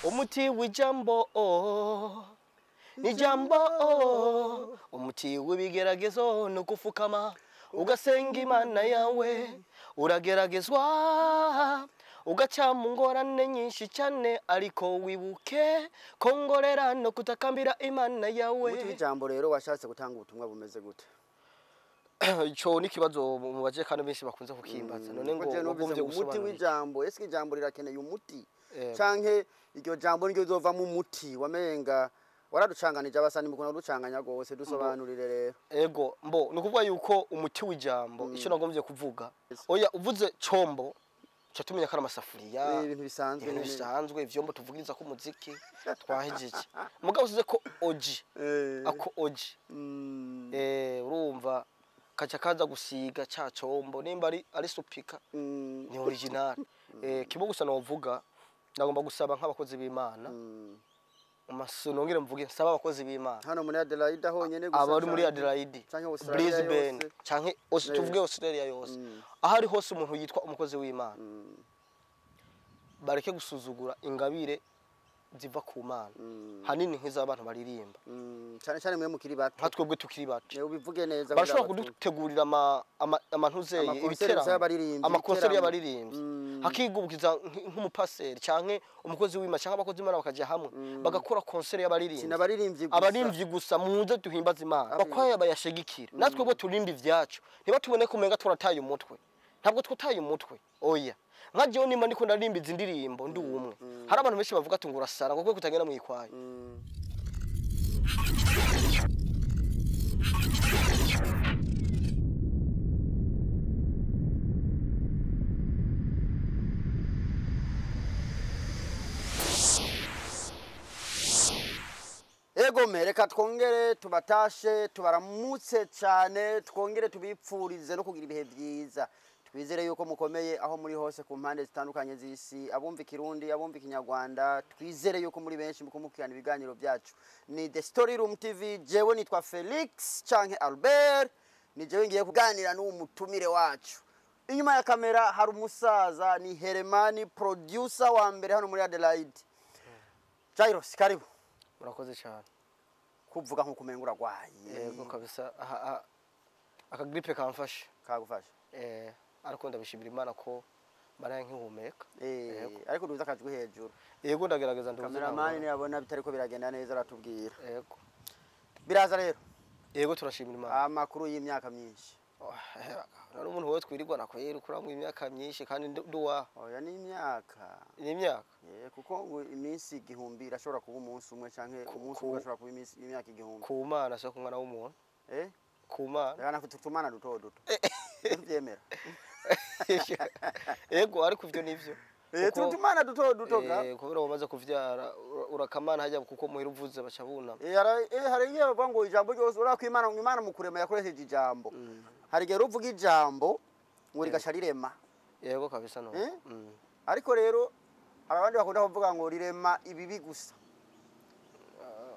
Umuti w'ijambo ni jambo, umuti w'ibigeragezo ni ugufukama ugasenga Imana yawe. Urageragezwa ugaca mu ngorane nyinshi cyane, ariko wibuke kongorera no kutakambira Imana yawe. Umuti w'ijambo rero washatse gutanga ubutumwa bumeze gute? Ico ni ikibazo mubaje kandi benshi bakunze kukimbaza. None ngo Ko je numvise wagombye ngo umuti gusobanura iki? w'ijambo, ese ijambo rirakeneye umuti Yego. canke iryo jambo niryo rizovamo umuti? Wamenga waraducanganije, abasani mukunda kuducanganya gose, dusobanurire rero. Ego, mbo ni ukuvuga yuko umuti w'ijambo, icyo nagombye kuvuga, oya, uvuze combo uca tumenya ko ari amasafuriya, Ibintu bisanzwe ibintu nyene. bisanzwe, ivyombo tuvugiriza ko umuziki twahejeje. Mugabo usize ko oji, ako oji, urumva kaca kaza gusiga ca combo nimba ari supika, ni original. Kimwe gusa novuga, nagomba gusaba nk'abakozi b'Imana, nongere mvuge nsaba abakozi b'Imana Hano muri Adelaide honyene gusa abari muri canke- Adelaide, canke Australia Brisbane, yose? canke tuvuge Australia yose, aho ari hose umuntu yitwa umukozi w'Imana, bareke gusuzugura ingabire ziva ku Mana, hanini nk'iz'abantu baririmba. Cane cane mwe mukiri bato. Nka twebwe tukiri bato. Ubivuge neza Barashobora kugira batumve. kudutegurira amantuzeye, Amakonseri gusa y'abaririmbyi, amakonseri ibiteramo. y'abaririmbyi, hakigubukiza nk'umupaseri canke umukozi w'Imana canke abakozi b'Imana bakaja hamwe bagakora konseri y'abaririmbyi. Sinabaririmbyi gusa. Abaririmbyi gusa, muze duhimbaze Imana, bakwaya bayashigikira. Natwe bwo turimba ivyacu, ntibatubone ko umenga turataye umutwe. Ntabwo twataye umutwe, oya. Nka jewe nimba ndiko ndarimba izi ndirimbo ndi umwe, hari abantu benshi bavuga ati ngo urasara ngo kuko kutagenda mw'ikwaya. Ego me, reka twongere tubatashe, tubaramutse cyane, twongere tubipfurize no kugira ibihe byiza. Twizere yuko mukomeye aho muri hose ku mpande zitandukanye z'isi, abumva Ikirundi, abumva Ikinyarwanda. Twizere yuko muri benshi mukumukirana ibiganiro byacu. Ni The Story Room TV, jewe nitwa Felix canke Albert, ni jewe ngiye kuganira n'uwo mutumire wacu. Inyuma ya kamera hari umusaza, ni Heremani, producer wa mbere hano muri Adelaide. Jairos, karibu. Murakoze cyane. Kuvuga nkuko umenga uragwaye. Yego kabisa, aha akagripe kamfashe. Kagufasha. Ariko ndabishimira Imana ko maraye nkihumeka. Eh, ariko duza akajwi hejuru. Yego, ndagerageza nduze. Kameramani niyabona bitariko biragenda neza aratubwira. Yego. Biraza rero. Yego, turashimira Imana. Amakuru y'imyaka myinshi? Oh, nari umuntu wowe twirirwa nakwera ukuramwo imyaka myinshi kandi nduwa. Oya, ni imyaka. Ni imyaka. Eh, kuko ngo iminsi 1000 irashobora kuba umunsi umwe, canke umunsi umwe urashobora kuba iminsi imyaka 1000. Ku Mana, so ku mwana w'umuntu. Eh. Ku Mana. Reka natwe tutumana duto duto tuvyemera. Yego, ariko ivyo nivyo. Eh, tutumana duto duto ga. Kubera wamaze kuvyara urakamana hajya, kuko muhira uvuze baca bunama. Eh, hari igihe bavuga ngo ijambo ryose urako Imana, ngo Imana mu kurema yakoresheje ijambo. Hari igihe uvuga ijambo ngo rigaca rirema. Yego kabisa, no. Eh? Ariko rero hari abandi bakunda kuvuga ngo rirema ibibi gusa.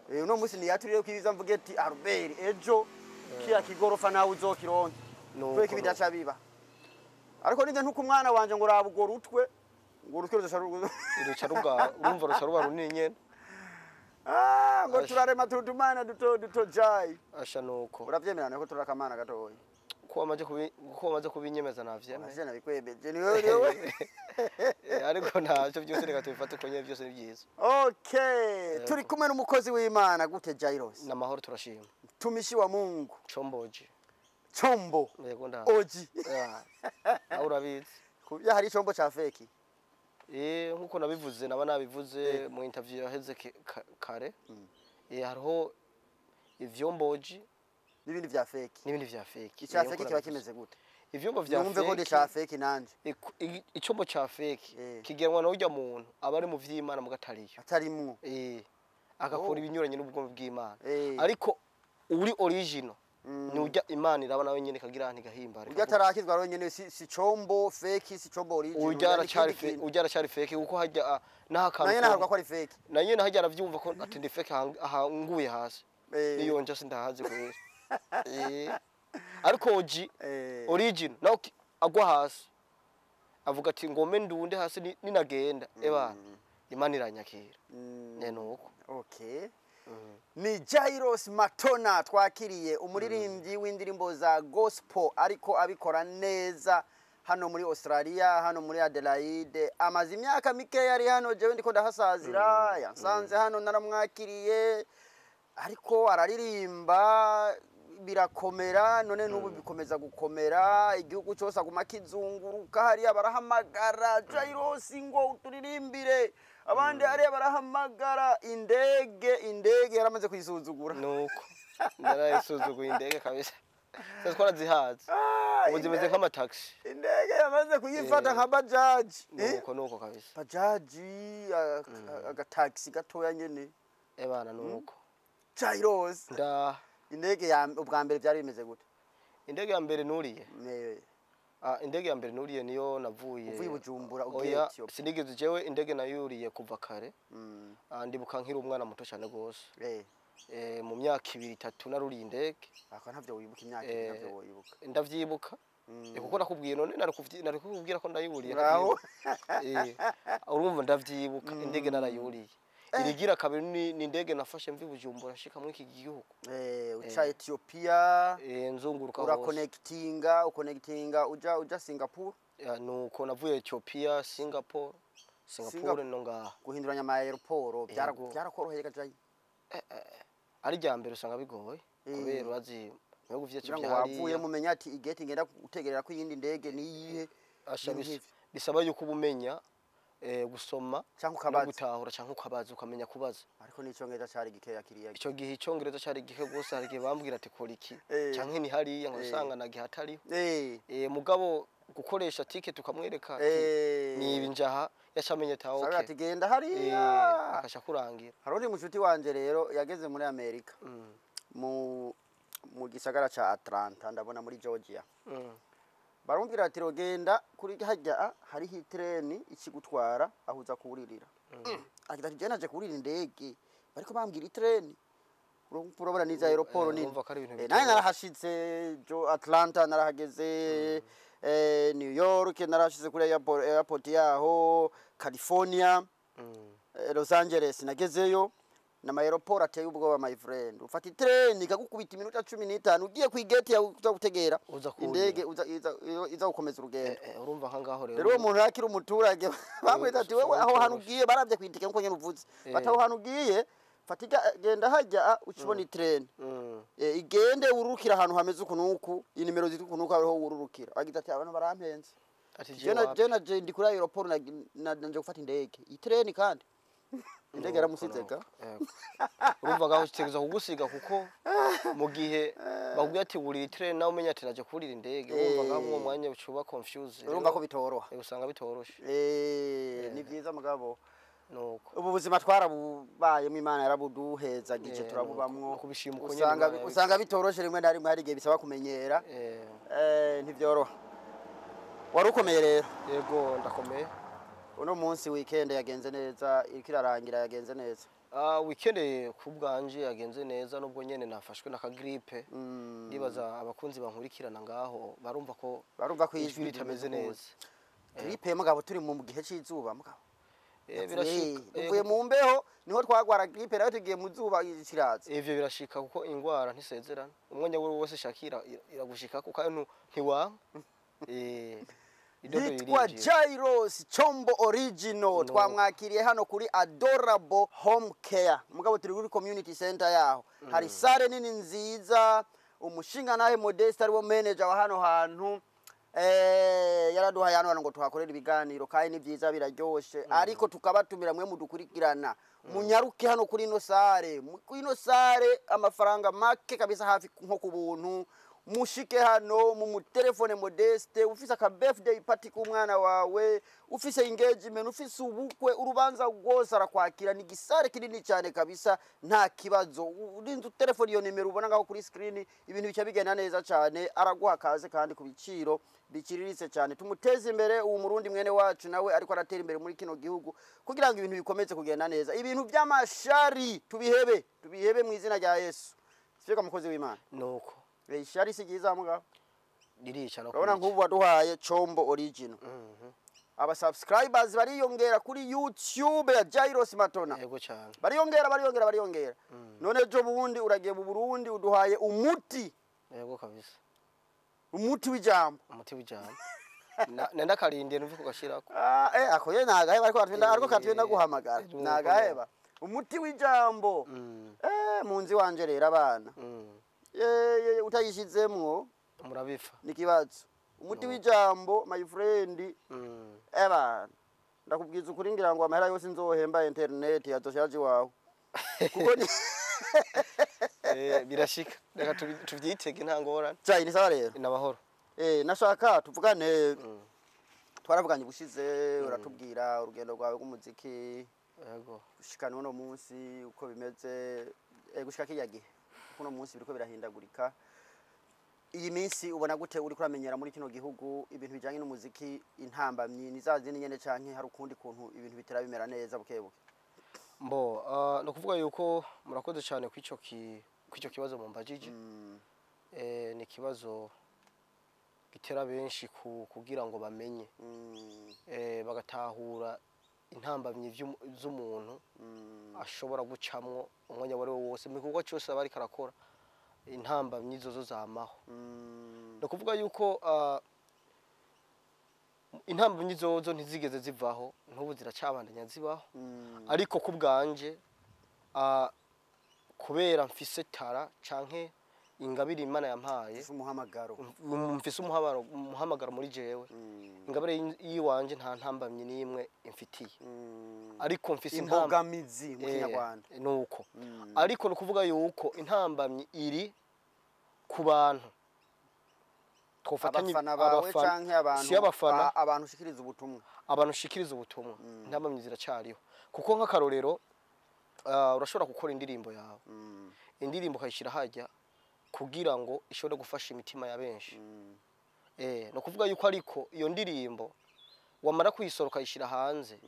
Uno munsi niyaturire ko ibiza, mvuge ati Albert, ejo kiya kigorofa nawe uzokironke. Nuko kubera ko ibidaca biba. Ariko ninde ntuko umwana wanje ngo raba urwo rutwe, ngo urutwe ruzoca Ruca ruga, urumva ruca ruba runini nyene. Ah, ngo Asha. turarema tutumana duto duto jai. Asha, nuko. Uravyemera ko turakamana gatoya? Ko wamaze kubinyemeza navyemeye. Amazina bikwebeje ni wewe, ni wewe. Ariko ntacyo, byose reka tubifate uko nyene, byose ni byiza. Okay, turi kumwe n'umukozi w'Imana. Gute Jairos? N'amahoro, turashima. Mtumishi wa Mungu. Chomboji. Chombo. Yego, nda. Oji. Nawe urabizi. Ya, hari chombo cha feki. Nkuko nabivuze, naba nabivuze mu interview yaheze kare. Hariho ivyomboji n'ibindi vya feki. N'ibindi vya feki. Ica feki kiba kimeze gute? Ivyombo vya Numve ko ndi feki. ca feki nanje. Icombo ca feki kigenwa na urya muntu aba ari mu vy'Imana mugatariyo. Atarimwo. Agakora Oh. ibinyuranye n'ubwonko bw'Imana. Ariko uri original ni urya Imana iraba nawe nyene ikagira ahantu igahimbara. Urya atarakizwa rero nyene si chombo feki, si chombo original. Urya Urya aracari n'ikindi kintu. urya aracari feki kuko hajya n'aho Naye akantu naharuka ko ari feki. Na nyene hajya aravyumva ko ati ndi fake, ahanguye hasi. Niyo nja sindahazi kwera. Ariko oji, original nawe agwa hasi avuga ati ngome ndunde hasi ninagenda ebana. Imana iranyakira. Mm. Nuko. Okay. Ni Jairos Matona twakiriye, umuririmbyi w'indirimbo za gospel, ariko abikora neza hano muri Australia, hano muri Adelaide. Amaze imyaka mikeya ari hano, jewe ndiko ndahasazira. Yansanze hano, naramwakiriye, ariko araririmba birakomera. None n'ubu bikomeza gukomera, igihugu cyose aguma kizunguruka. Hariya barahamagara Jairos ngo uturirimbire, abandi hariya barahamagara. Indege yaramaze kuyisuzugura. Nuko narayisuzuguye indege kabisa. Sasa twarazihaze. Ah, ubu zimeze nk'amataxi. Indege yamaze kuyifata nka bajaji. Eh? Nuko kabisa. Bajaji, agatagisi gatoya nyene. Ebana, nuko. Jairos, nda indege ya ubwa mbere byari bimeze gute? Indege ya mbere nuriye, indege ya mbere nuriye niyo navuye Uvuye i Bujumbura ugiye Oya, Ethiopia. Sinigeze. Jewe indege nayuriye kuva kare. Ndibuka nkiri umwana muto cyane gose. Mu myaka 2, 3 naruriye indege. Ako ntavyo wibuka imyaka Eh, ntavyo wibuka. Ndavyibuka. Kuko nakubwiye, none nari kukubwira ko ndayuriye. Bravo. Urumva ndavyibuka, indege narayuriye. Irigira kabiri ni indege nafashe mvi Bujumbura nshika muri iki gihugu. Uca Ethiopia. Nzunguruka hose. Urakonekitinga, ukonekitinga uja Singapore. Ya, nuko navuye Ethiopia, Singapore, Singapore no ngaha. Guhinduranya ama aéroport Yego. byarakoroheye gajayi? Ari rya mbere usanga bigoye, kubera urazi mu bihugu vyacu Kugira ngo vya wavuye hariya mumenya ati igate ngenda gutegerera ko iyindi ndege niyihe. Asha, ibintu nk'ivyo. Bisaba yuko uba umenya gusoma Canke no ukabaza. gutahura, canke ukabaza, ukamenya kubaza. Ariko n'icongereza cari gikeya kiriya. Ico gihe icongereza cari gike gose. Hari igihe bambwira ati kora iki canke ni hariya, ngo usanga nagihe atariho. Mugabo gukoresha ticket ukamwereka ati ni ibi njaha, yacamenye ati Sabe okay. ati genda hariya. Akasha kurangira. Hari undi mushuti wanje rero yageze muri Amerika, mu gisagara ca Atlanta, ndabona muri Georgia. Barumvira ati rogenda kuri hajya hariho itreni ikigutwara aho uza kuwuririra. Agira ati je naje kurira indege, bariko bambwira itreni. Urabona niza aéroport nini. Urumva ko ari ibintu Naye bitoroshe. narahashitse jo Atlanta, narahageze New York, narahashitse kuri airport yaho California, Los Angeles nagezeyo. Na aéroport ateye ubwoba, my friend. Ufata itreni ikagukubita iminota 15 ugiye ku igate yawe uza gutegera Uza kurira. indege, iza gukomeza urugendo. Urumva nka ngaho rero. Rero uwo muntu yakiri umuturage, bamwita ati wewe aho hantu ugiye, baravye kwitike nkuko nyene uvuze, bati aho hantu ugiye fata genda hajya ucibona itreni. Igende ururukira ahantu hameze uku nuku, inimero zitwa uku nuku, ariho wururukira. Agize ati abantu barampenze. Ati je na wapi? Je na je ndi kuri aéroport na nje gufata indege, itreni, kandi indege yaramusize ga. Yego. Urumva ngaho kitegereza kugusiga, kuko mu gihe bakubwira ati wurira itreni, nawe umenya ati naje kurira indege, urumva ngaho uwo mwanya ucuba confuse. Urumva ko bitoroha. Usanga bitoroshe. Ni byiza mugabo Nuko. ubu buzima twarabubayemo, Imana yarabuduhezagije, turabubamwo. Nuko kubishima uko nyene Usanga Imana. usanga bitoroshe rimwe na rimwe, hari igihe bisaba kumenyera. Ntibyoroha. Wari ukomeye rero? Yego, ndakomeye. Uno munsi weekend yagenze neza, iriko irarangira, yagenze neza? Ah, weekend ku bwanje yagenze neza, nubwo nyene nafashwe n'akagripe. Ndibaza abakunzi bankurikirana ngaho barumva ko Barumva ko ijwi ijwi ritameze rimeze neza. Gripe mugabo, turi mu gihe c'izuba mugabo. Birashika. Uvuye mu mbeho niho twagwara gripe, nayo tugiye mu zuba kiraza. Ivyo birashika, kuko ingwara ntisezerana. Umwanya wari wose shakira iragushika, kuko ntiwanka. Idodo Yitwa irinjira. Jairos Chombo Original. No. Twamwakiriye hano kuri Adorable Home Care, mugabo turi kuri community center yaho. Hari salle nini nziza. Umushinga nawe Modeste ariwo manager wa hano hantu, yaraduhaye hano hantu ngo tuhakorere ibiganiro, kandi ni byiza, biraryoshe. Ariko tukabatumira mwe mudukurikirana, munyaruke hano kuri ino salle. Kuri ino salle amafaranga make kabisa, hafi nko ku buntu. Mushike hano mumutelefone Modeste, ufise aka birthday party k'umwana wawe, ufise engagement, ufise ubukwe, urubanza rwose arakwakira. Ni gisalle kinini cyane kabisa, nta kibazo. Urinze utelefone iyo nimero ubona ngaho kuri screen, ibintu bica bigenda neza cyane. Araguha kaze kandi ku biciro biciriritse cyane. Tumuteze imbere uwo Murundi mwene wacu, nawe ariko aratera imbere muri kino gihugu, kugira ngo ibintu bikomeze kugenda neza. Ibintu by'amashari tubihebe, tubihebe mu izina rya Yesu. Sibyo, mukozi w'Imana? Nuko. Ishari si ryiza mugabo. Ririca no Urabona kwica. nk'ubu waduhaye Chombo Original. Aba subscribers bariyongera kuri YouTube ya Jairos Matona. Yego cyane. Bariyongera, bariyongera, bariyongera. None ejo bundi uragiye mu Burundi, uduhaye umuti. Yego kabisa. Umuti w'ijambo. Umuti w'ijambo. Nenda karindiye numve kugashirako. Ah, ako ye nagaheba, ariko katwenda, ariko katwenda guhamagara. Nuko. Nagaheba umuti w'ijambo. Munzi wanje rero abana, ye utayishizemwo Murabifa. Nikibazo umuti w'ijambo, my friend. Ebana, ndakubwiza ukuri, ngira ngo amahera yose nzohemba internet yazoshaje iwawe, kuko ni Birashika, reka tuvyitege, nta ngorane. Cyayi ni sawa rero. N'amahoro. Nashaka tuvugane. Twaravuganye ubushize, uratubwira urugendo rwawe rw'umuziki gushika n'uno munsi uko bimeze, gushika kirya gihe, kuko uno munsi biriko birahindagurika. Iyi minsi ubona gute uriko uramenyera muri kino gihugu ibintu bijanye n'umuziki? Intambamyi ni za zindi nyene, canke hari ukundi kuntu ibintu bitera bimera neza buke buke? Mbo ni ukuvuga yuko murakoze cyane kw'ico kibazo mumbajije. Ni ikibazo gitera benshi kugira ngo bamenye, bagatahura intambamyi z'umuntu ashobora gucamwo umwanya wari wo wose mu gikorwa cyose aba ariko arakora. Intambamyi zozo zamaho. Ni ukuvuga yuko intambamyi zozo ntizigeze zivaho, n'ubu ziracabandanya zibaho. Ariko ku bwanje, kubera mfise tara canke ingabire Imana yampaye, ufise umuhamagaro. Mfise umuhamagaro muri jewe. Ingabire yiwanje nta ntambamyi n'imwe imfitiye, ariko mfise imbogamizi mu Kinyarwanda. Nuko ariko ni ukuvuga yuko intambamyi iri ku bantu twofatanye. Abafana bawe canke abantu Si abafana. Abantu ushikiriza ubutumwa. Abantu ushikiriza ubutumwa, intambamyi ziracyariho, kuko nk'akarorero, urashobora gukora indirimbo yawe, indirimbo ukayishyira hajya kugira ngo ishobore gufasha imitima ya benshi. Ni ukuvuga yuko ariko iyo ndirimbo wamara kuyisora ukayishyira hanze,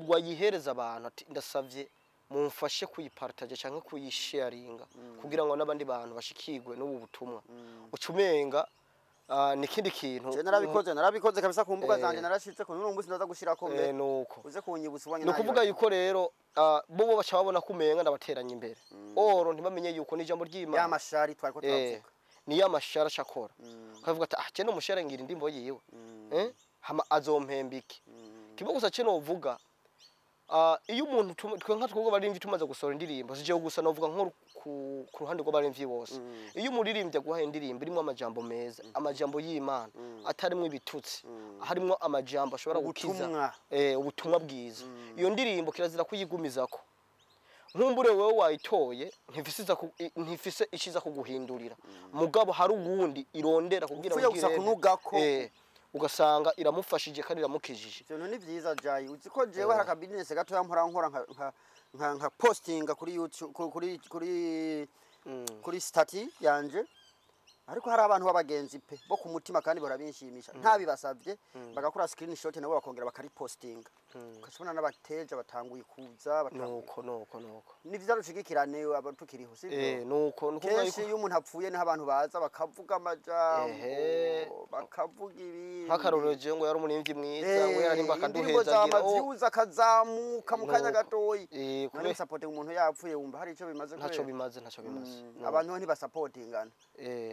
wayihereza abantu ati: "Ndasavye mumfashe kuyipartage cyangwa kuyisharinga kugira ngo n'abandi bantu bashikirwe n'ubu butumwa," uca umenga ni ikindi kintu. Je narabikoze, narabikoze kabisa ku mbuga zanje, narashitse ku n'ubu munsi ndaza gushirako mbe nuko uze kunyibutsa ubonye. Ni ukuvuga yuko rero bo baca babona ko umenga ndabateranya imbere, oro ntibamenye yuko ni ijambo ya ry'Imana. Mashari twariko turavuga. Ni ya mashara ashakora ukavuga ati: "Ah, je n'umushara ngira indirimbo yiwe, hama azompemba iki?" Kimwe gusa cyo novuga, iyo umuntu twe nka twebwe abaririmbyi tumaze gusohora indirimbo, si jewe gusa, novuga nko ku ruhande rw'abaririmbyi bose, iyo umuririmbyi aguhaye indirimbo irimo amajambo meza, amajambo y'Imana, atarimwo ibitutsi, harimwo amajambo ashobora gukiza, Ubutumwa. Ubutumwa bwiza, iyo ndirimbo kirazira kuyigumizako. Nkumbure wewe wayitoye ntifise ikiza kuguhindurira, mugabo hari uwundi irondera kugira Upfuye gusa ugire kunugako. Ugasanga iramufashije kandi iramukijije. Ivyo ni vyiza. Jayi, uzi ko jewe hari aka business gatoya mpora nkora, nka postinga kuri YouTube, kuri status yanje, ariko hari abantu b'abagenzi pe bo ku mutima kandi barabinshimisha, ntabibasabye, bagakora screenshot nabo bakongera bakaripostinga, ukabona n'abateja batanguye kuza, batanguye. Nuko Ni vyiza dushigikirane aba tukiriho, sivyo? Nuko ni ukuvuga Kenshi yuko iyo umuntu apfuye niho abantu baza bakavuga amajambo, bakavuga ibindi. Nk'akarorero, jewe ngo yari umuririmbyi mwiza, ngo yaririmba Indirimbo akaduhezagira. za mavyuzi akazamuka mu kanya Nuko. gatoyi. None musapotinga umuntu yapfuye, wumva hari ico bimaze? Ntaco Kubera bimaze, ntaco bimaze. Nuko. Abantu ntibasapotingana.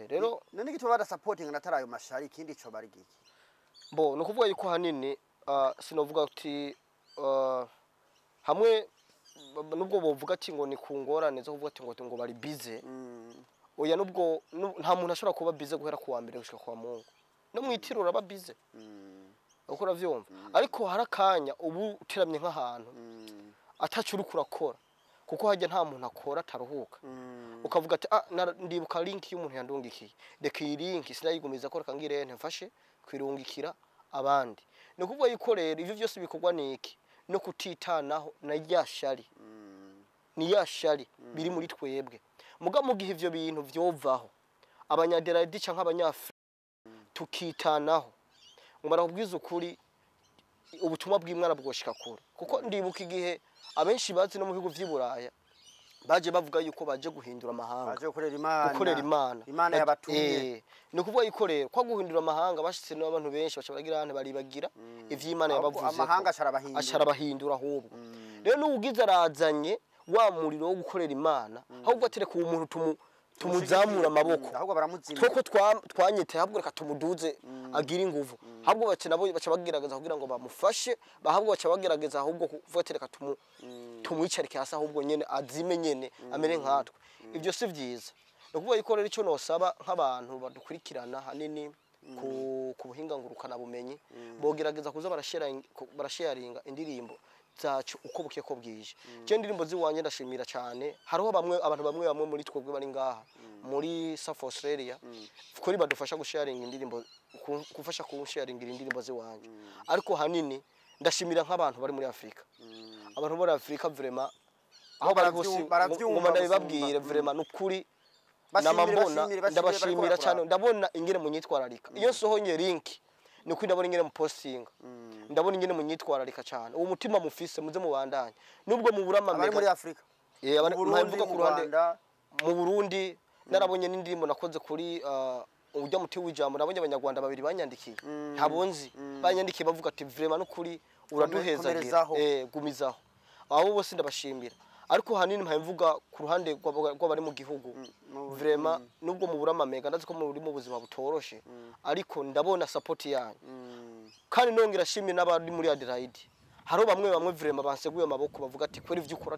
Rero None igituma badasapotingana atari ayo mashari, ikindi co bari giki? Bo ni ukuvuga yuko ahanini, sinovuga ati hamwe nubwo bovuga ati ngo ni ku ngorane zo kuvuga ati ngo bari busy. Oya, nubwo nta muntu ashobora kuba busy guhera ku wa mbere gushika ku wa Mungu, no mwitiro uraba busy, uko uravyumva. Ariko hari akanya ubu uteramye nk'ahantu ataco uriko urakora, kuko hajya nta muntu akora ataruhuka, ukavuga ati: "Ah, ndibuka link y'umuntu yandungikiye, reka iyi link sinayigumiza ko, reka ngire mfashe kwirungikira abandi." Ni ukuvuga yuko rero ivyo vyose bikorwa niki? No kutitanaho na rya shari, ni ya shari biri muri twebwe. Muga mu gihe ivyo bintu vyovaho, abanyaderadi canke abanyafrika tukitanaho, ngo barakubwiza ukuri, ubutumwa bw'Imana bwoshika kure. Kuko ndibuka igihe abenshi bazi no mu bihugu vy'i Buraya Baje bavuga yuko baje guhindura amahanga, Baje gukorera Imana. Gukorera Imana. Imana yabatumye. Ni ukuvuga yuko rero kwa guhindura amahanga bashitse n'abantu benshi baca baragira ahantu baribagira ivy'Imana Ahubwo yabavuze. amahanga acarabahindura. Acarabahindura ahubwo. Rero n'uwugize arazanye wa muriro wo gukorera Imana, ahubwo atereka uwo muntu tumuzamura amaboko. Ahubwo baramuzimya. Tweko twanyite, ahubwo reka tumuduze agire inguvu. Ahubwo baca nabo baca bagerageza kugira ngo bamufashe, ahubwo baca bagerageza ahubwo kuvuga ati reka tumwicarike hasi, ahubwo nyene azime nyene amere nkatwe. Ibyo si vyiza. Ni ukuvuga yuko rero icyo nosaba nk'abantu badukurikirana hanini ku buhinga ngurukana bumenyi, bogerageza kuza barasharinga indirimbo zacu uko buke ko bwije. Je indirimbo ziwanje ndashimira cyane, hariho bamwe, abantu bamwe bamwe muri twebwe bari ngaha muri South Australia kuri badufasha gusharinga indirimbo, gufasha kusharinga indirimbo ziwanje. Ariko hanini ndashimira nk'abantu bari muri Afrika, abantu muri Afrika vraiment aho bari hose Baravyumva ngoma ndabibabwire gusumba. Vraiment nukuri Bashimire, nama mbona bashimire, bashimire, ndabashimira bariko cyane. Ndabona ingene munyitwararika iyo nsohonye link, ni ukuri ndabona ingene mupostinga, ndabona ingene munyitwararika cyane. Uwo mutima mufise muze mubandanye nubwo mubura Abari muri amamega. Afrika, abari mu Burundi, mvuga mu ku ruhande Rwanda. Mu Burundi narabonye n'indirimbo nakoze kuri ujya muti w'ijambo, nabonye abanyarwanda babiri banyandikiye, ntabo nzi, banyandikiye bavuga ati vraiment n'ukuri uraduhezagira. Komerezaho. Gumizaho. Abo bose ndabashimira, ariko hanini mpaye mvuga ku ruhande rw'abari mu gihugu. Vraiment nubwo mubura amamega, ndazi ko muri mu buzima butoroshe, ariko ndabona support yanyu. Kandi nongera shimye n'abari muri Adelaide, hariho bamwe bamwe vraiment banseguye amaboko bavuga ati kweri ivyo ukora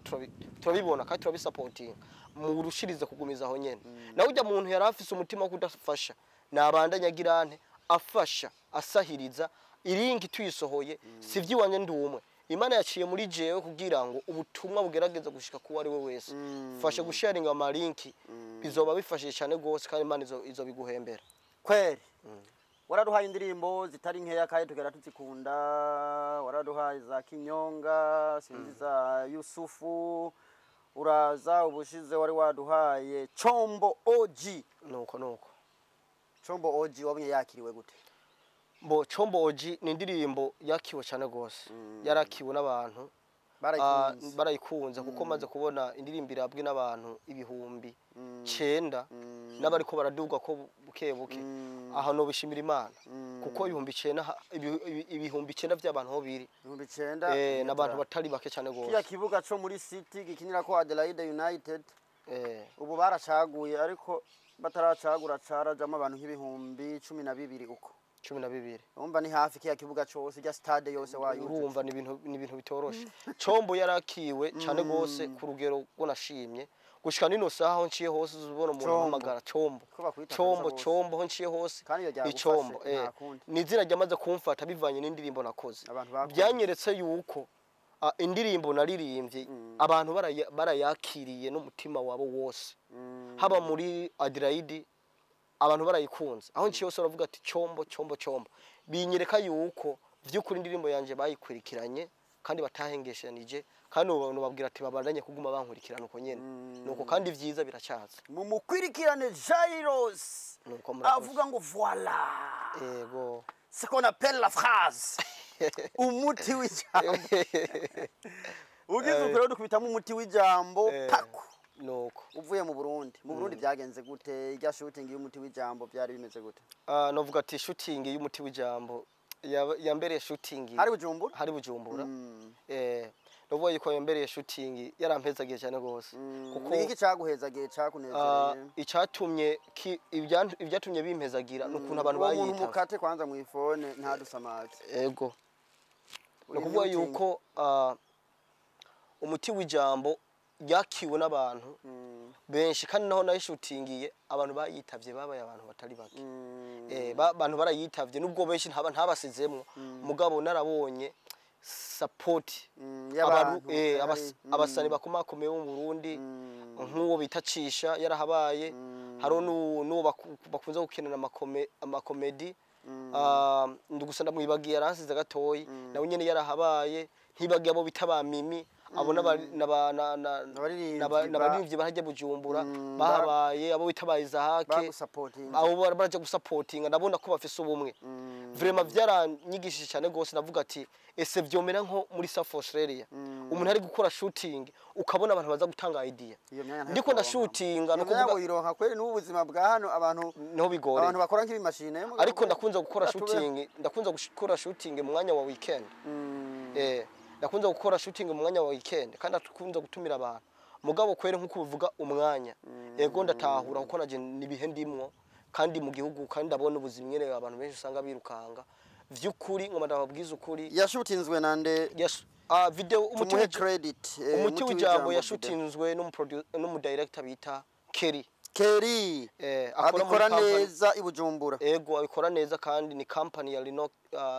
turabibona kandi turabisapotinga, murushirize kugumiza aho nyene. Nawe ujya muntu yari afise umutima wo kudafasha, nabandanya agira nte afasha asahiriza iringi tuyisohoye. Si ivy'iwanje ndi umwe, Imana yaciye muri jewe kugira ngo ubutumwa bugerageze gushika kuwo ari we wese. Fasha gusharinga amalinki, bizoba bifashije cyane gose, kandi Imana izobiguhembera. Kweri waraduhaye indirimbo zitari nkeya kandi tugera tuzikunda. Waraduhaye za Kinyonga, sinzi za Yusufu, uraza ubushize wari waduhaye Chombo OG. Nuko nuko. Chombo OG wabonye yakiriwe gute? Mbo Chombo OG ni indirimbo yakiwe cyane gose, yarakiwe n'abantu. Barayikunze. Barayikunze kuko maze kubona indirimbo irabwe n'abantu 9000 n'abariko baraduga ko buke buke. Aha no bishimira Imana kuko 9000 9000 by'abantu ho biri 9000. N'abantu batari bake cyane Kiya gose. kibuga co muri City gikinira ko Adelaide United, ubu baracaguye, ariko bataracagura carajamo abantu nk'12,000 uko. 12. Urumva ni hafi kiya kibuga cose, irya stade yose wayuzuye. Urumva ni ibintu bitoroshe. Chombo yarakiwe cyane gose ku rugero rwo nashimye gushika nino saha. Aho nciye hose uzubona umuntu Chombo. ahamagara Chombo. Ko bakwita Chombo. kabisa bose. Chombo aho nciye hose Kandi iyo ni ryagufashe, Chombo. nta kundi. Ni izina ryamaze kumfata bivanye n'indirimbo nakoze. Abantu bakunze. Byanyeretse yuko indirimbo naririmbye abantu barayakiriye n'umutima wabo wose. Haba muri Adelaide abantu barayikunze, aho nciye hose baravuga ati Chombo, Chombo, Chombo. Binyereka yuko vy'ukuri indirimbo yanje bayikurikiranye kandi batahengeshanije, kandi ubu bantu babwira ati babandanye kuguma bankurikirana uko nyene. Nuko kandi vyiza biracyaza. Mumukwirikirane Jairos. Nuko murakoze. Avuga ngo voilà Yego. ce qu'on appelle la phrase umuti w'ijambo. Ugize ukuri dukubitamo umuti w'ijambo. Paku. Nuko. Uvuye mu Burundi byagenze gute? Irya shooting y'umuti w'ijambo byari bimeze gute? Novuga ati shooting y'umuti w'ijambo yambereye shooting Hari Bujumbura. Hari Bujumbura. Novuga yuko yambereye shooting yarampezagiye cyane gose kuko Ni iki caguhezagiye, cakunezereye? Icatumye ibyatumye bimpezagira ni ukuntu abantu Uwo muntu bayitavye. mukate kwanza mu ifone ntadusamaze. Ego, ni Uri ukuvuga muting. yuko umuti w'ijambo yakiwe n'abantu benshi, kandi naho nayishutingiye abantu bayitavye babaye abantu batari bake. Abantu barayitavye nubwo benshi ntabasizemwo, mugabo narabonye support y'abantu abasani bakomakomeye bo mu Burundi, nk'uwo bita Cisha yarahabaye, hariho n'uwo bakunze gukinana amakomedi, gusa ndamwibagiye aransize gatoyi, nawe nyene yarahabaye. Ntibagiye abo bita ba Mimi, abo Abaririmbyi n'abaririmbyi barajya Bujumbura bahabaye, abo bita ba Isahake. Bagusapotinze. Abo baraja gusapotinga, ndabona ko bafise ubumwe. Vraiment byaranyigishije cyane gose. Navuga ati ese vyomera nko muri South Australia? Umuntu ari gukora shooting, ukabona abantu baza gutanga idea. Iyo myanya ntayo Ndiko ndashutinga, no Iyo myanya kuvuga woyironka kweri? N'ubu buzima bwa hano, abantu niho bigoreye. Abantu bakora nk'ibimashine mugabo Ariko ndakunze gukora Atubera. shooting, ndakunze gukora shooting mu mwanya wa weekend. Ndakunze gukora shooting mu mwanya wa weekend, kandi ndakunze gutumira abantu. Mugabo kwere, nkuko ubivuga, umwanya, ego, ndatahura, kuko naje nibihe ndimwo kandi mu gihugu, kandi ndabona ubuzima nyene abantu benshi usanga birukanga. Vy'ukuri ngoma ndababwiza ukuri. Yashutinzwe nande? Yes, video umuti Tumuhe credit. Umuti w'ijambo video. Yashutinzwe n'umudirector bita Kerry. Kerry. Akora muri Abikora company. neza i Bujumbura. Ego, abikora neza, kandi ni company ya Linux,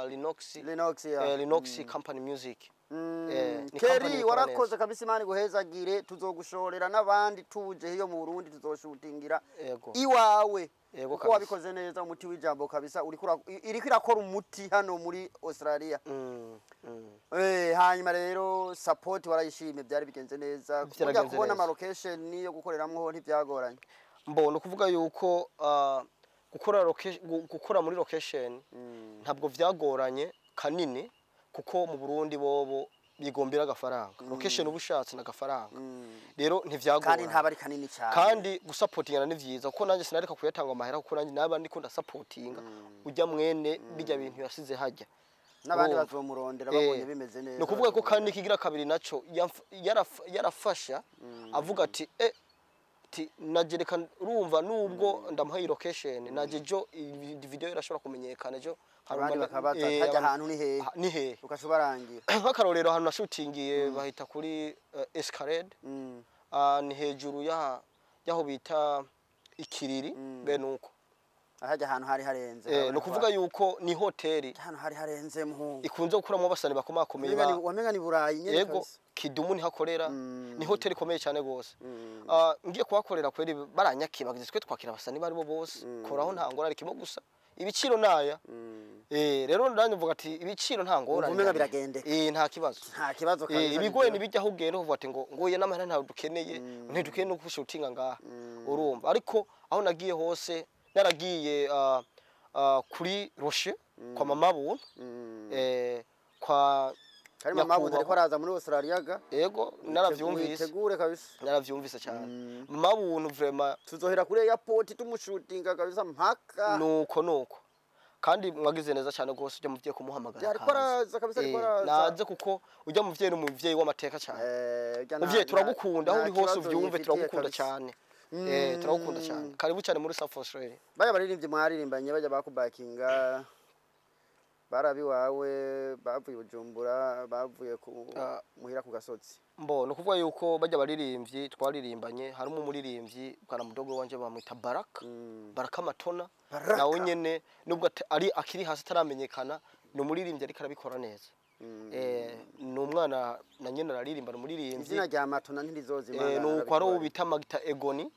Linux. Linux ya Linux Company Music. Ni company Kerry, ikora warakoze kabisa, Imana iguhezagire. Tuzogushorera n'abandi tuje hiyo mu Burundi, tuzoshutingira Ego. iwawe, Yego, kuko kabisa. wabikoze neza. Umuti w'ijambo kabisa uriko iriko irakora umuti hano muri Australia. Hanyuma rero support warayishimye, byari bigenze neza? Kujya Vyaragenze kubona neza. ama location yo gukoreramwo ntibyagoranye? Mbona ukuvuga yuko gukora gukora muri location ntabwo vyagoranye kanini, kuko mu Burundi bobo bigombera agafaranga. Location uba ushatse n'agafaranga, rero Kandi ntivyagoranye. ntaba ari kanini cyane. Kandi gusapotingana ni vyiza, kuko nanjye sinareka kuyatanga amahera, kuko nanjye naba ndiko ndasapotinga ujya mwene bijya bintu yasize hajya. N'abandi Urumva? bazomurondera babonye bimeze neza. Ni ukuvuga ko kandi ikigira kabiri naco yarafasha avuga ati ti nagereka, urumva, nubwo ndamuha iyi location, naje jo iyi video irashobora kumenyekana ejo. Abandi bakabaza, hajya ahantu ni hehe? Ni hehe? Ugaca ubarangira. Nk'akarorero, ahantu nashutingiye bahita kuri Escalade. Ni hejuru yaho bita Ikiriri, bene uko. Hajya ahantu hari harenze. Ni ukuvuga yuko ni hoteli Ahantu hari harenze, muhungu. ikunze gukuramo abasani bakomakomeye. Wamenga ni Burayi nyene. Yego. Kabisa. Kidumu niho akorera. Ni hoteli ikomeye cyane gose. Ngiye kuhakorera kweri baranyakiye, bagize twe twakira abasani baribo bose, koraho nta ngorane, kimwe gusa ibiciro naya. Rero ndanye mvuga ati ibiciro nta ngorane. Umenga biragendeka. Nta kibazo. Nta kibazo kabisa. Ibigoye nibijya aho ugenda uvuga ati ngo nguye n'amahera ntawe dukeneye, ntidukeneye no gushutinga ngaha, urumva. Ariko aho nagiye hose naragiye kuri Roche kwa Mama Buntu, kwa Kari Mama Buntu ariko Nyakubahwa. araza muri Australia ga. Yego, naravyumvise. Witegure kabisa. Naravyumvise cyane, Mama Buntu vraiment. Tuzohera kuri airport tumushutinga kabisa mpaka. Nuko nuko, kandi mwagize neza cyane rwose ujya muvyeyi kumuhamagara Ariko akaza. araza kabisa, ariko araza. Naze, kuko ujya muvyeyi ni umuvyeyi w'amateka cyane. Ujya Muvyeyi, turagukunda aho nta uri hose, kibazo uvyumve. yifitiye Turagukunda kabisa. cyane. Turagukunda cyane, karibu cyane muri South Australia. Baya baririmbyi mwaririmbanye, bajya bakubakinga, barabi wawe bavuye i Bujumbura, bavuye ku muhira ku gasozi? Mbo ni ukuvuga yuko bajya baririmbyi twaririmbanye, harimo umuririmbyi bwana mudogo wanje bamwita Baraka, Baraka Matona. Baraka. Nawe nyene nubwo ari akiri hasi ataramenyekana, ni umuririmbyi ariko arabikora neza. Ni umwana na nyene araririmba, ni umuririmbyi. Izina rya Matona ntirizozima. Nuko hari uwo bita Magita Egoni,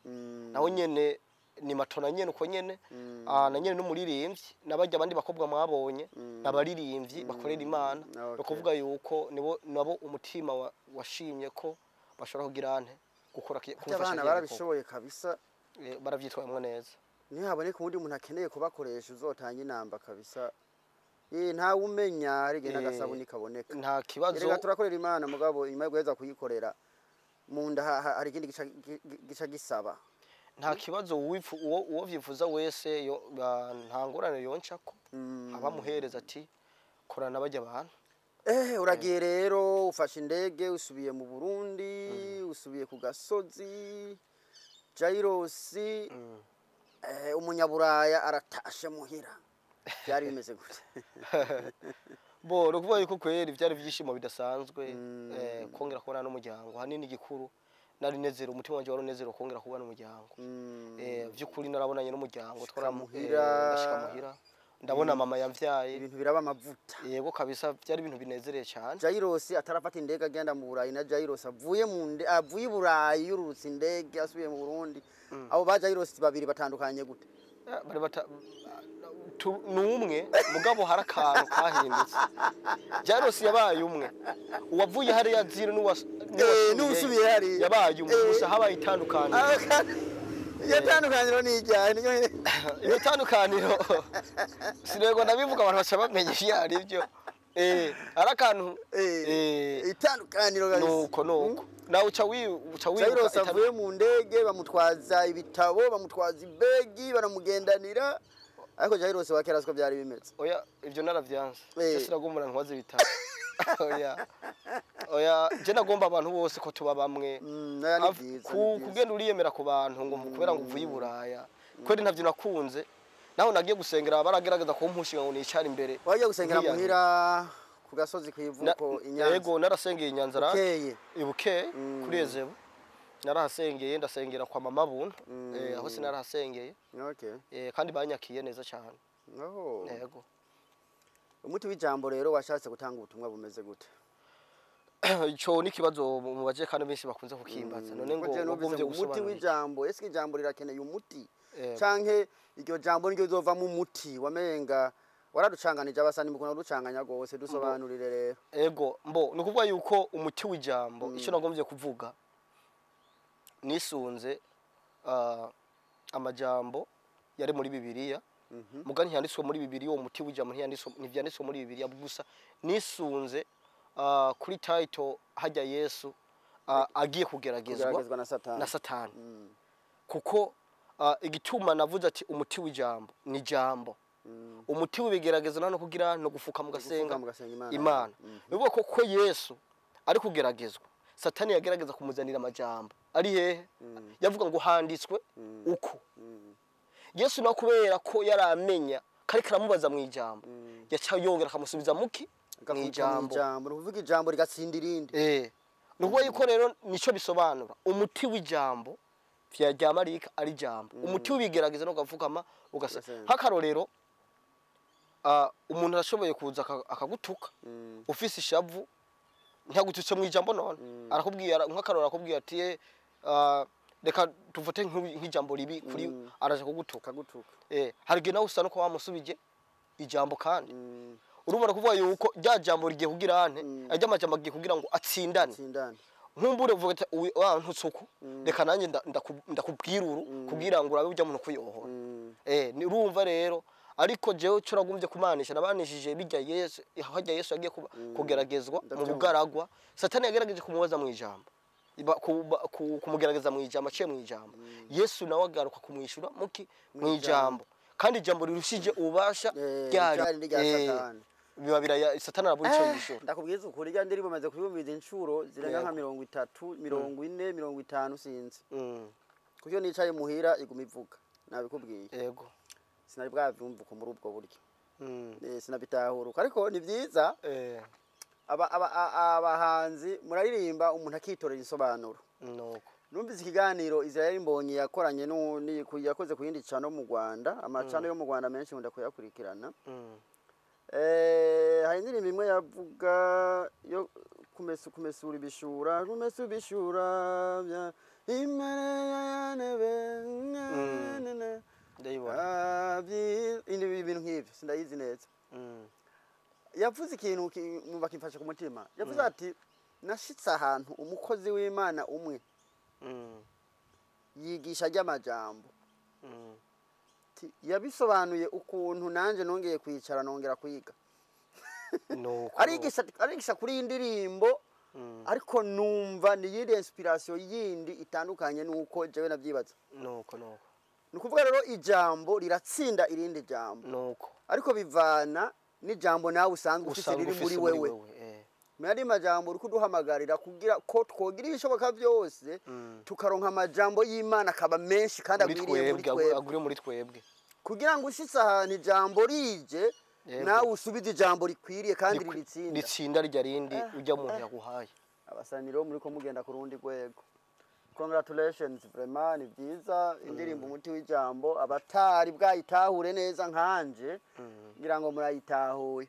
nawe nyene ni Matona nyene uko nyene. Na nyene n'umuririmbyi, n'abajya abandi bakobwa mwabonye n'abaririmbyi bakorera Imana. Ni ukuvuga yuko nibo nabo umutima washimye ko bashobora kugira ante gukora kumfasha Abana kiriya gikorwa. barabishoboye kabisa. Baravyitwayemwo neza. Nihaboneka uwundi muntu akeneye kubakoresha, uzotanga inamba kabisa. Ntawe umenya, hari igihe n'agasabuni kaboneka. Nta kibazo. Erega turakorera Imana, mugabo inyuma yo guheza kuyikorera mu nda hari ikindi gica gisaba. Nta kibazo, uwo vyifuza wese nta ngorane yoncako, abamuhereza ati korana bajya abantu. Uragiye rero, ufashe indege, usubiye mu Burundi, usubiye ku gasozi. Jairosi, umunyaburaya aratashe muhira, byari bimeze gute? Bo ni ukuvuga yuko kweri byari ibyishimo bidasanzwe, kongera kubona n'umuryango. Hanini igikuru nari nezero, umutima wanje wari unezero kongera kubona umuryango. By'ukuri narabonanye n'umuryango. Shika muhira. Ndashika muhira, ndabona mama yamvyaye. Ibintu biraba amavuta. Yego kabisa, byari ibintu binezereye cyane. Jairosi atarafata indege agenda mu Burayi na Jairosi avuye mu avuye i Burayi yururutse indege asubiye mu Burundi, abo ba Jairosi babiri batandukanye gute? Bari bata ni umwe, mugabo hari akantu kahindutse. Jairosi yabaye umwe, uwavuye hariya zero N'uwusubiye hariya. Yabaye umwe, gusa habaye itandukaniro. Iyo tandukaniro ni ijyahe? Niyo Iyo tandukaniro sinego ndabivuga, abantu baca bamenya ibyo ari byo. Ari akantu. Itandukaniro kabisa. Nuko nawe uca uca wibuka. Jairos avuye mu ndege, bamutwaza ibitabo, bamutwaza ibegi, baramugendanira, ariko Jairos wa kera siko byari bimeze. Oya, ibyo naravyanse. Je sinagomba ntwaze ibitabo, oya oya, je nagomba abantu bose ko tuba bamwe. Oya, ni byiza, ni byiza. Kugenda uriyemera ku bantu ngo kubera ngo uvuye i Buraya, kweri ntavyo nakunze. Naho nagiye gusengera baragerageza kumpushinga ngo nicare imbere. Wagiye gusengera Nkiyange. muhira ku gasozi kw'ivuko i Nyanza? Yego, narasengeye i Nyanza Rake. Bukeye. Ibukeye kuri Ezebu narahasengeye, ndasengera kwa mama Buntu. Aho sinarahasengeye. Kandi banyakiye neza cyane. Oh. Yego. Umuti w'ijambo rero washatse gutanga ubutumwa bumeze gute? Ico ni ikibazo mubaje kandi benshi bakunze kukimbaza. None ngo Ko je numvise wagombye ngo umuti gusobanura iki? w'ijambo, ese ijambo rirakeneye umuti Yego. canke iryo jambo niryo rizovamo umuti? Wamenga waraducanganije, abasani mukunda kuducanganya gose. Dusobanurire rero. Ego, mbo ni ukuvuga yuko umuti w'ijambo, icyo nagombye kuvuga, nisunze amajambo yari muri Bibiliya. Muga ntiyanditswe muri Bibiliya uwo muti w'ijambo, ntiyanditswe, ntivyanditswe muri Bibiliya. Gusa nisunze kuri title hajya Yesu agiye kugeragezwa kugeragezwa na Satani. Na Satani. Kuko igituma navuze ati umuti w'ijambo ni jambo, umuti w'ibigerageza no kugira no gufuka mu gasenga. Gufuka mugasenga Imana. Imana. Bivuga ko Yesu ari kugeragezwa, Satani yagerageza kumuzanira amajambo ari hehe? Yavuga ngo handitswe uko. Yesu nawe kubera ko yaramenya kari karamubaza mu ijambo, yaca yongera akamusubiza muki? Mu Agakubita mu ijambo. ijambo, ni ukuvuga ijambo rigatsinda irindi. Ni ukuvuga yuko rero nico bisobanura umuti w'ijambo vya rya marika ari ijambo, umuti w'ibigerageza no gapfukama ugasa. Ugasenga. Nk'akarorero, umuntu arashoboye kuza akagutuka, ufise ishavu, ntiyagututse mu ijambo. None arakubwiye, nk'akarorero arakubwiye ati reka tufate nk'ijambo ribi kuri araje kugutuka. Akagutuka. Hari igihe nawe usa nuko wamusubije ijambo, kandi urumva kuvuga yuko rya jambo rigiye kugira ante, ajya amajambo agiye kugira ngo atsindane. Tsindane. Nkumbure uvuga ati wa ntutse uku, reka nanjye ndakubwira uru kugira ngo urabe ujya muntu kuyohora. Ni urumva rero, ariko jewe cyo nagumbye kumanisha, nabanishije bijya Yesu, hajya Yesu yagiye kugeragezwa mu Ndabyumva. bugaragwa. Satani yagerageje kumubaza mu ijambo, kumugerageza mu ijambo, aciye mu ijambo. Yesu nawe agaruka kumwishura muki? Mu ijambo, kandi ijambo rirushije ububasha ryari ryari rya Satani. Biba biraya, Satani arabura ico yishura. Ndakubwiza ukuri, rya ndirimbo maze kuyumviriza inshuro zirenga nka 30, 40, 50, sinzi. Kuko iyo nicaye muhira iguma ivuga, nabikubwiye. Sinari bwavyumva uko muri ubwo buryo. Sinabitahuruka, ariko ni byiza. Abahanzi muraririmba umuntu akitorera insobanuro. Nuko. Numvise ikiganiro Israel Mbonyi yakoranye yakoze ku yindi channel mu Rwanda. Amacano yo mu Rwanda menshi nkunda kuyakurikirana. Hari indirimbo imwe yavuga yo kumesura ibishura, kumesura ibishura bya imere ya nebe. Ndayibona. Ah, ibintu nk'ivyo sindayizi neza. Yavuze ikintu numva kimfashe ku mutima. Yavuze ati nashitse ahantu umukozi w'Imana umwe yigisha ry'amajambo. Ati, yabisobanuye ukuntu nanje nongeye kwicara nongera kwiga. Nuko. Arigisha kuri iyi ndirimbo, ariko numva ni yindi inspiration yindi itandukanye nuko jewe navyibaza. Nuko nuko. Ni ukuvuga rero ijambo riratsinda irindi jambo, Nuko. ariko bivana n'ijambo nawe usanzwe ufise Usanga riri muri ufise muri wewe. wewe. Mu yandi majambo, uri kuduhamagarira kugira ko twogira ibishoboka byose tukaronka amajambo y'Imana akaba menshi kandi Muri agwiriye muri twebwe, twebwe, agwiriye muri twebwe. kugira ngo ushitse ahantu ijambo rije, nawe usubize ijambo rikwiriye kandi riritsinda. Ritsinda rya rindi ujya muntu yaguhaye. Abasaniro muri ko mugenda ku rundi rwego. Congratulations, vraiment ni byiza. Indirimbo umuti w'ijambo, abatari bwayitahure neza nkanje ngira ngo murayitahuye.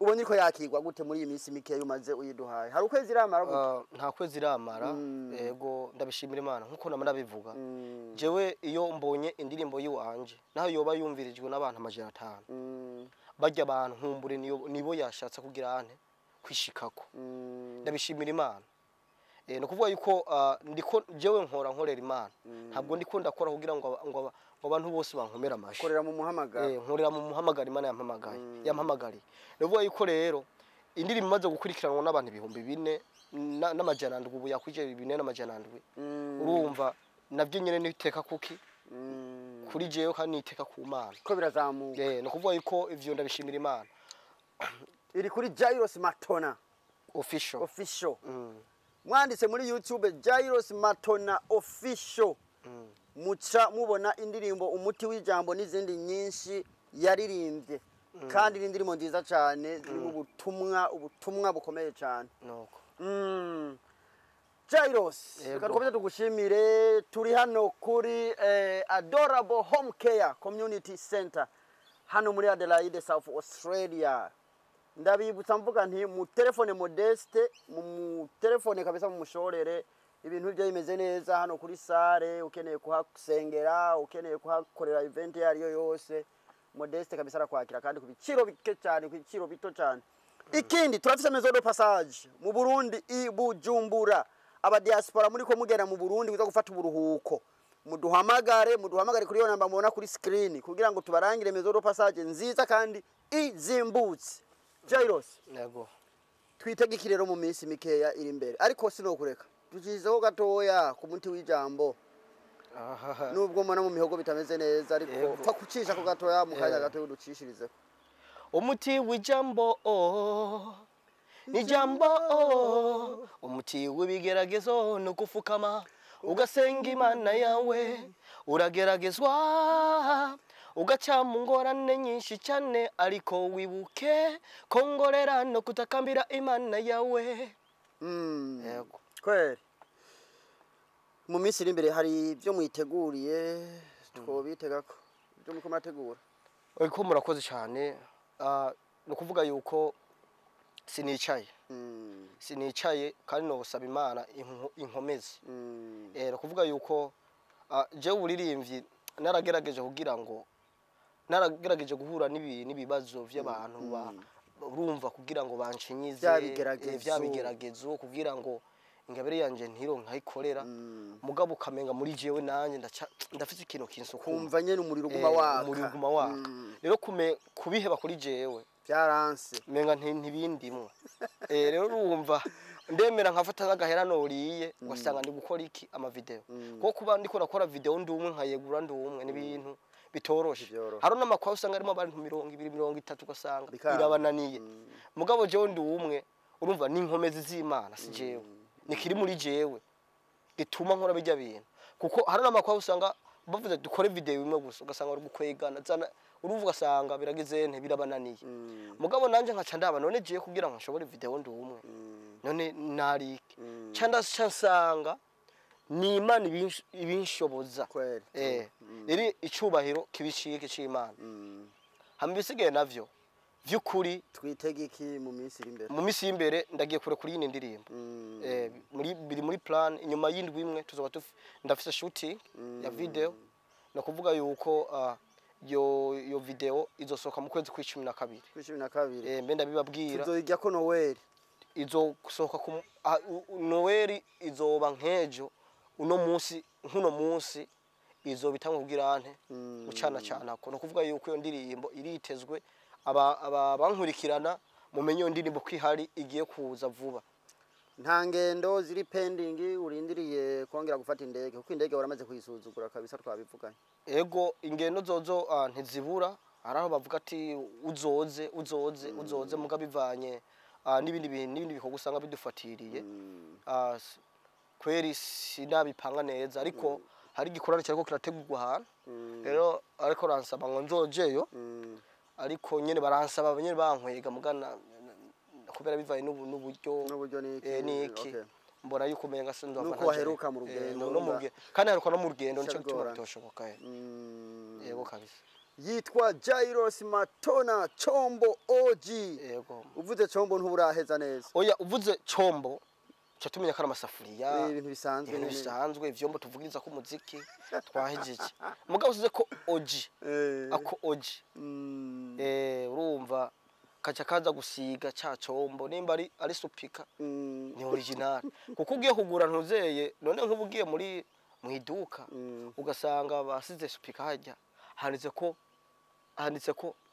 Ubonye ko yakigwa gute muri iyi minsi mikeya umaze uyiduhaye? Hari ukwezi iramara gute? Nta kwezi iramara. Yego, ndabishimira Imana nkuko nama nabivuga. Jewe iyo mbonye indirimbo yiwanje, naho yoba yumvirijwe n'abantu 500, barya abantu nkumbure nibo yashatse kugira ante kwishikako. Ndabishimira Imana. Ni ukuvuga yuko ndiko jewe nkora nkorera Imana, ntabwo ndiko ndakora kugira ngo ngo abantu bose bankomere amashi. Korera mu muhamagaro. Nkorera mu muhamagaro Imana yampamagaye, yampamagariye. Ni ukuvuga yuko rero indirimbo imaze gukurikiranwa n'abantu 4700, ubu yakwije 4700. Urumva navyo nyene niteka kuki kuri jewe kandi niteka ku Mana. Ko birazamuka. Ni ukuvuga yuko ivyo ndabishimira Imana. Iri kuri Jairos Matona Official. Official. Mwanditse muri YouTube Jairos Matona Official, muca mubona indirimbo Umuti w'Ijambo n'izindi nyinshi yaririmbye, kandi ni indirimbo nziza cyane zirimo ubutumwa, ubutumwa bukomeye cyane. Nuko. Jairos, Yego. reka dukomeze tugushimire. Turi hano kuri Adorable Home Care Community Center hano muri Adelaide, South Australia. Ndabibutsa mvuga nti mu telefone Modeste, mu telefone kabisa, mumushorere ibintu byo bimeze neza hano kuri sare. Ukeneye kuhasengera, ukeneye kuhakorera event iyo ariyo yose, Modeste kabisa arakwakira kandi ku biciro bike cyane, ku biciro bito cyane. Ikindi, turafise maison de passage mu Burundi, i Bujumbura. Aba diaspora muri ko mugenda mu Burundi kuza gufata uburuhuko, muduhamagare, muduhamagare kuri iyo namba mubona kuri screen kugira ngo tubarangire maison de passage nziza kandi izimbutse. Jairos, Yego. twitege iki rero mu minsi mikeya iri imbere? Ariko sinokureka tucizeho gatoya ku Muti w'Ijambo. Aha. Nubwo mbona mu mihogo bitameze neza, ariko Yego. pfa kucisha ko gatoya mu kanya gatoya uducishirizeho. Umuti w'ijambo, oh, ni jambo, oh. Umuti w'ibigeragezo ni ugufukama ugasenga Imana yawe. Urageragezwa, ugaca mu ngorane nyinshi cyane, ariko wibuke kongorera no kutakambira Imana yawe. Yego. Kweli, mu minsi iri imbere hari ibyo mwiteguriye twobitegako, ibyo muriko murategura? Ariko murakoze cyane. Ni ukuvuga yuko sinicaye, sinicaye kandi nobusaba Imana inkomezi. Ni ukuvuga yuko jewe uburirimbyi naragerageje kugira ngo naragerageje guhura n'ibibazo by'abantu urumva kugira ngo banshinyize. Bya bigeragezo. Bya bigeragezo kugira ngo ingabire yanje ntiro nkayikorera. Mugabo ukamenga muri jewe nanjye ndafite ikintu kinsukuma. Kumva nyene umuriro uguma waka. Umuriro uguma waka. Rero kubiheba kuri jewe Byaranse. Menga ntibindimwo. Rero urumva ndemera nkafata n'agahera noriye, ugasanga ndi gukora iki, amavideo. Kuko kuba ndiko nakora video ndi umwe, nkayegura ndi umwe, n'ibintu bitoroshe. Ntivyoroshe. Hari n'amakwa usanga arimo abantu 20, 30, ugasanga Bikanga. birabananiye. Mugabo jewe ndi umwe, urumva ni inkomezi z'Imana, si jewe, nikiri muri jewe gituma nkora bijya bintu. Kuko hari n'amakwa usanga bavuze dukore video imwe gusa, ugasanga bari gukwegana zana, urumva ugasanga biragize nte, birabananiye. Mugabo nanje nkaca ndaba, none jewe kugira ngo nshobore video ndi umwe, none nariki ca ndaca nsanga ni Imana ibinshoboza. Kweli. Rero icubahiro kibicike c'Imana. Hama ibisigaye navyo vy'ukuri. Twitege iki mu minsi iri imbere? Mu minsi y'imbere ndagiye kure kuri yindi ndirimbo. Muri biri muri plan, inyuma y'indwi imwe tuzoba ndafise shooting ya video. No kuvuga yuko yo video izosohoka mu kwezi kw'icumi na kabiri. Kuri 12. Mbe ndabibabwira. Tuzoyijya ko Noel? Izosohoka ku Noel izoba nk'ejo, uno munsi, nk'uno munsi izoba itangwa kugira nte, gucana cana ko. No kuvuga yuko iyo ndirimbo iritezwe, aba bankurikirana mumenye iyo ndirimbo ko ihari, igiye kuza vuba. Nta ngendo ziri pending urindiriye kongera gufata indege? Kuko indege waramaze kuyisuzugura kabisa, twabivuganye. Ego, ingendo zozo ntizibura. Hari aho bavuga ati uzoze, uzoze, uzoze, muga bivanye n'ibindi bintu n'ibindi bikorwa usanga bidufatiriye. Kweri sinabipanga neza, ariko hari igikorane kiriko kirategurwa ahantu rero, ariko ransaba ngo nzojeyo. Ariko nyene baransaba nyene bankwega, mugana kubera bivaye n'uburyo. N'uburyo niki. Niki. Mbona yuko umenga sinzova. Nuko waheruka mu rugendo, no mu rugendo, kandi aheruka no mu rugendo, nico gituma Bigorana. bitoshoboka. Yego kabisa. Yitwa Jairos Matona Chombo OG. Yego. Uvuze Chombo ntuburaheza neza. Oya, uvuze Chombo ca tumenya ko ari amasafuriya. Ibintu bisanzwe Ibintu nyene. bisanzwe, ivyombo tuvugiriza ko umuziki, twahejeje. Mugabo usize ko OG, ako OG. Urumva. Kaca kaza gusiga ca combo, nimba ari supika, ni original, kuko ugiye kugura ntuzeye. None nk'ubu ugiye muri mu iduka, ugasanga basize supika hajya, handitse ko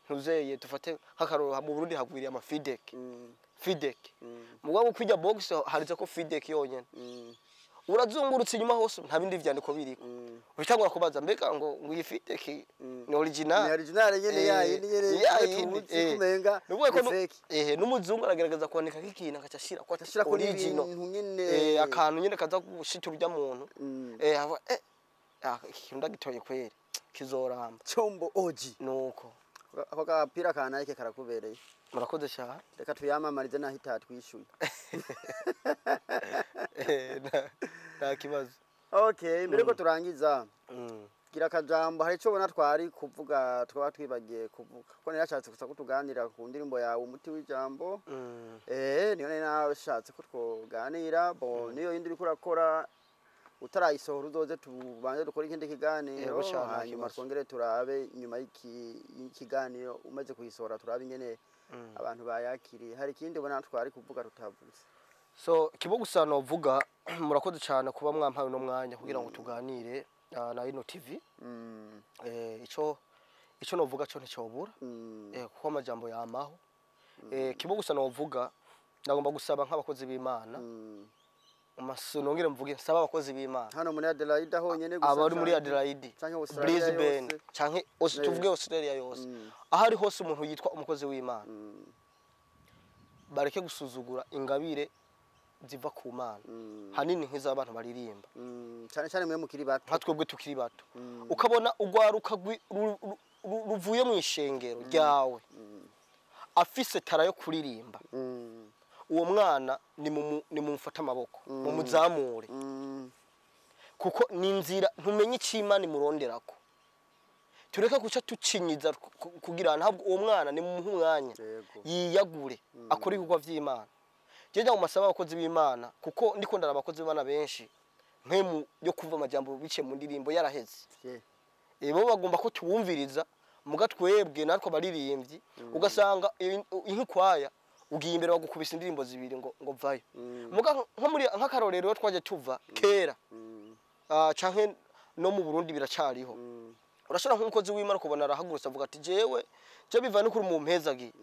ntuzeye, dufate nk'akarorero, mu Burundi hagwiriye amafidek. Fidek, mugabo kwijya box handitse ko Fidek yonyene. Urazungurutse inyuma hose, nta bindi vyandiko biriko. Utangura kubaza, mbega ngo iyi Fidek ni original? Ni original nyene, ya yindi nyene ya tuzi yindi, kumenga Nukuvuga ko ni fake. N'umuzungu aragerageza kwandika nk'ikintu agaca ashira ko ati Ashirako original. n'ibintu nyene. Akantu nyene kaza gushita urya muntu. Ava iki kintu ndagitoye kweri, kizoramba. Chombo OG. Nuko. Ako gapira ka Nike karakubereye. Murakoze cyane. Reka tuyamamarize naho itatwishyuye. Nta kibazo. Okay, mbere ko turangiza, gira akajambo. Hari icyo ubona twari kuvuga twaba twibagiye kuvuga? Ko narashatse gusa ko tuganira ku ndirimbo yawe "Umuti w'Ijambo". Niyo nari nashatse ko twoganira. Bo niyo yindi uriko urakora utarayisohora, uzoze tubanze dukore ikindi kiganiro. Yego cane, nta Hanyuma kibazo. twongere turabe nyuma y'ikiganiro umaze kuyisohora, turabe ingene abantu bayakiriye. Hari ikindi ubona twari kuvuga tutavuze? So kibo gusa novuga, murakoze cyane kuba mwampaye uno mwanya kugira ngo tuganire na ino TV. Ico novuga cyo nticyobura, kuko amajambo yamaho. Kibo gusa novuga, nagomba gusaba nk'abakozi b'Imana, nongere mvuge nsaba abakozi b'Imana Hano muri Adelaide honyene gusa abari muri canke- Adelaide, canke Australia Brisbane, yose? canke tuvuge Australia yose, aho ari hose umuntu yitwa umukozi w'Imana, bareke gusuzugura ingabire ziva ku Mana, hanini nk'iz'abantu baririmba. Cane cane mwe mukiri bato. Nka twebwe tukiri bato, ukabona urwaruka ruvuye mu ishengero ryawe afise talent yo kuririmba, uwo mwana ni mumufate amaboko, mumuzamure, kuko ni inzira ntumenye icyo Imana imuronderako. Tureke guca tucinyiza kugira ntabwo uwo mwana ni mumuhe umwanya, yiyagure, akore ibikorwa vy'Imana. Jewe mu masaba abakozi b'Imana, kuko ndiko ndaraba abakozi b'Imana benshi, mpemu yo kuva amajambo biciye mu ndirimbo yaraheze. Bo bagomba ko tubumviriza, muga twebwe natwe abaririmbyi ugasanga inkikwaya ugiye imbere bagukubisa indirimbo zibiri ngo vayo. Muga nko muri nk'akarorero twaje tuva kera, canke no mu Burundi biracariho, urashobora nk'umukozi w'Imana kubona arahagurutse avuga ati: "Jewe je biva n'ukuri mu mpezagiye,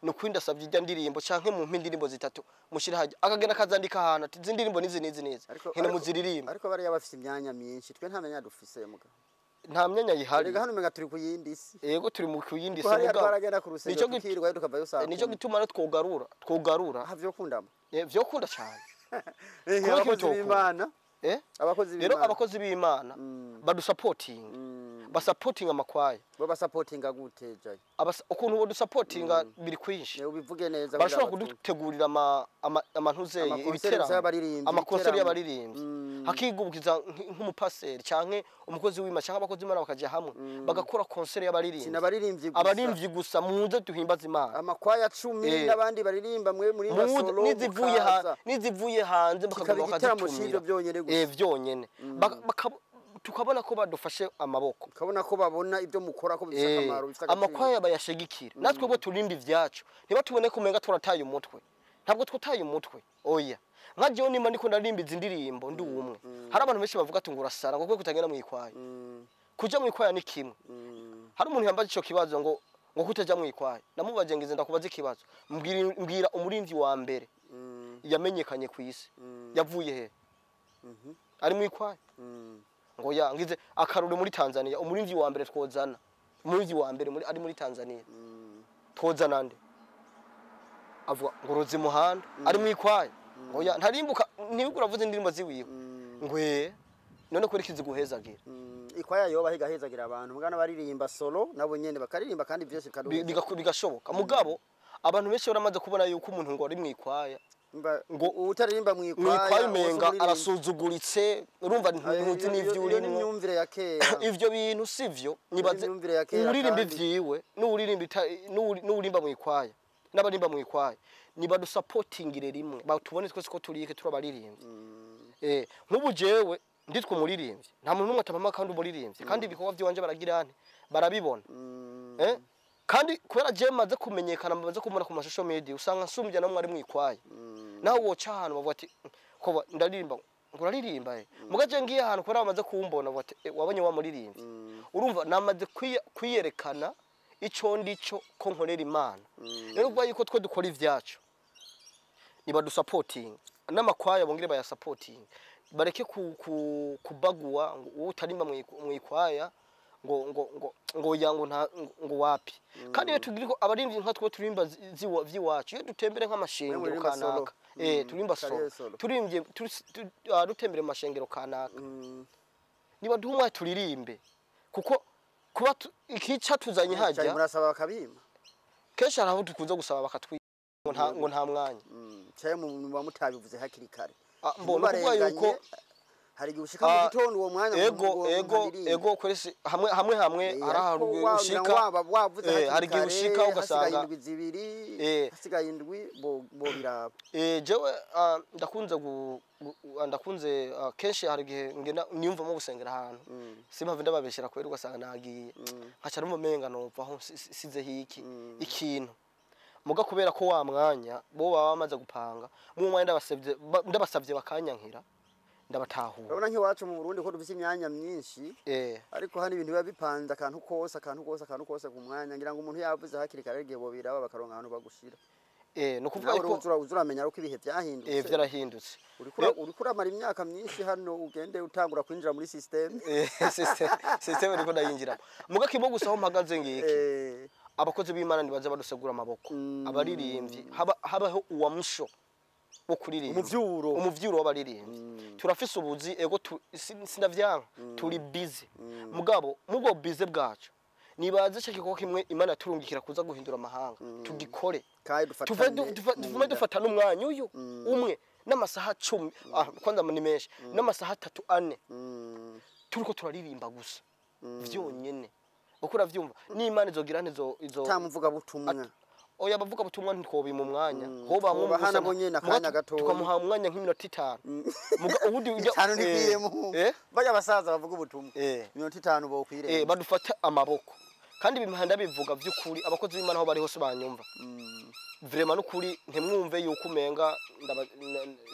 ni ukuri ndasabye ijya ndirimbo, canke mumpe indirimbo zitatu mushire hajya." Akagenda akazandika ahantu ati: "Izi ndirimbo nizi nizi nizi, nkene muziririmbe." Ariko bariya bafise imyanya myinshi, twe nta myanya dufise muga. Nta myanya yihari. Erega hano umenga turi ku yindi si. Yego, turi mu kuyindi Ko si. hariya Mugabo twaragenda ku rusengero tukirirwayo tukavayo saa nico 10. gituma rero twogarura. Aha vyokundama. Vyokunda cane. Kubera Abakozi ko b'Imana, eh abakozi rero b'Imana. Abakozi b'Imana badusapotinga, basapotinga amakwaya. Bo basapotinga gute, Jay? Ukuntu bodusapotinga biri kwinshi. Ubivuge neza Barashobora kugira abatumve. kudutegurira amantuzeye, Amakonseri ibiteramo, y'abaririmbyi, amakonseri ibiteramo. y'abaririmbyi, hakigubukiza nk'umupaseri canke umukozi w'Imana canke abakozi b'Imana bakaja hamwe bagakora konseri y'abaririmbyi. Sinabaririmbyi gusa. Abaririmbyi gusa, muze duhimbaze Imana. Amakwaya 10 n'abandi baririmba, mwe muri solo, Nizivuye mukaza. Nizivuye hanze Kikaba bakaguma igiteramo bakazitumira. c'ivyo vyonyene gusa. Vyonyene. Tukabona ko badufashe amaboko. Ukabona ko babona ibyo mukora ko bifise akamaro, bifise agaciro. Amakwaya bayashigikira, natwe bwo turimba ivyacu, ntibatubone ko umenga turataye umutwe. Ntabwo twataye umutwe, oya. Nka jewe nimba ndiko ndarimba izi ndirimbo ndi umwe, hari abantu benshi bavuga ati ngo urasara, ngo kuko kutagenda mu ikwaya. Kuja mu ikwaya ni kimwe. Hari umuntu yambaje ico kibazo ngo kutaja mu ikwaya. Namubaje ngize ndakubaza ikibazo, mbwira umurimvyi wa mbere yamenyekanye ku isi yavuye he? Ari mu ikwaya? Ngo ya ngize akaruri muri Tanzania, umurimvyi wa mbere twozana, umurimvyi wa mbere muri ari muri Tanzania, twozana nde? Avuga ngo Rozi Muhanda. Ari mu ikwaya? Ngo ya ntarimbuka, ntibigura avuze indirimbo ziwiwe. Ngo none kuri kizi guhezagira. Ikwaya yoba higahezagira abantu, mugana baririmba solo nabo nyene bakaririmba, kandi vyose bikaduheza. Bigashoboka, mugabo abantu benshi baramaze kubona yuko umuntu ngo ari mu ikwaya, Ngo utaririmba mu mu ikwaya ikwaya umenga uwose arasuzuguritse. Urumva, ntuzi n'ivyo iyo ni urimwo. imyumvire ya kera. Ivyo bintu sivyo nibaze. Imyumvire ya kera. Uwuririmba Kandi- ivyiwe n'uwuririmba n'uwurimba mu ikwaya n'abarimba mu ikwaya, nibadusapotingire rimwe, batubone twese ko turike turabaririmbyi. Nk'ubu jewe nditwa umuririmbyi, nta muntu n'umwe atamama kandi umuririmbyi, kandi ibikorwa vy'iwanje baragira nte, barabibona. Kandi kubera je maze kumenyekana, maze kumubona ku mashusho media, usanga nsumbya namwe ari mwikwaye. Naho woca ahantu bavuga ati ko ndaririmba, ngo uraririmba, muga je ngiye ahantu kubera bamaze kumbona bavuga ati: "Eh, wabonye wa muririmbyi." Urumva namaze kwiyerekana ico ndico, ko nkorera Imana. Rero ubwo yuko twe dukora ivyacu, nibadusapotinga n'amakwaya, bongere bayasapotinga, bareke ku, ku, kubaguwa ngo uwo utarimba mwikwaya ngo ya ngo nta ngo wapi. Kandi iyo tugira ko abarimvyi nka twe turimba vy'iwacu, iyo dutembere nk'amashengero Muririmba solo. kanaka, turimba Carrière solo, solo. turimbye dutembere mu mashengero kanaka, niba duha umwanya turirimbe, kuko kuba ikica tuzanye Cyane. Hajya Murasaba bakabima? Kenshi hari aho dukunze gusaba bakatwiba ngo nta mwanya. Cyane muba mutabivuze hakiri kare. Ah, mbona ukuvuga yuko Ntimubarenganye, hari igihe ushika mu gitondo uwo mwanya ego ngo ego ntaririmbe. Ego kwese hamwe hari ahantu Ariko ushika waba wavuze hakiri hari igihe kare, ushika ugasanga hasigaye indwi 2, hasigaye indwi, bo biraba. Jewe ndakunze ndakunze kenshi hari igihe ngenda niyumvamo gusengera ahantu, simpave ndababeshera kubera ugasanga nagiye nkaca numva umenga numva aho sizeho iki ikintu, muga kubera ko wa mwanya bo baba bamaze gupanga mu mwanya, ndabasavye ndabasavye bakanyankira, ndabatahura. Urabona nk'iwacu mu Burundi ko dufise imyanya myinshi, ariko hano ibintu biba bipanze, akantu kose, akantu kose, akantu kose ku mwanya. Ngira ngo umuntu yavuze hakiri kare, igihe bo biraba bakaronka ahantu bagushira. No kuvuga Nawe yuko uza uramenya uko ibihe byahindutse. Vyarahindutse. Uriko uramara imyaka myinshi hano, ugende utangura kwinjira muri system. System ndiko ndayinjiramo, muga kimwe gusa aho mpagaze ngiki: abakozi b'Imana nibaze badusegura amaboko, abaririmbyi habaho uwamusho wo kuririmba. Umuvyuro. Umuvyuro w'abaririmbyi. Turafise ubuzi, ego, sindavyanka, turi busy, mugabo mubwo busy bwacu nibaze cyo gikorwa kimwe Imana yaturungikira kuza guhindura amahanga tugikore. Kandi tuve dufatane mu tuvume nda. Dufata n'umwanya uyu umwe n'amasaha 10, kwanza ni menshi, n'amasaha 3, 4, turiko turaririmba gusa vyonyene, uko uravyumva n'Imana izogira ntizo izo Ata butumwa. Oya, abavuga butumwa ntitwobima umwanya, hoba Twobaha nabo nyene akanya gatoyi. Tukamuha umwanya nk'iminota 5, muga ubundi 5 ntikwiyemo. Barya abasaza bavuga ubutumwa, iminota 5 bokwirenza. Badufata amaboko. Kandi ibimihanda bivuga vy'ukuri, abakozi b'Imana aho bari hose banyumva, vraiment n'ukuri ntimwumve yuko umenga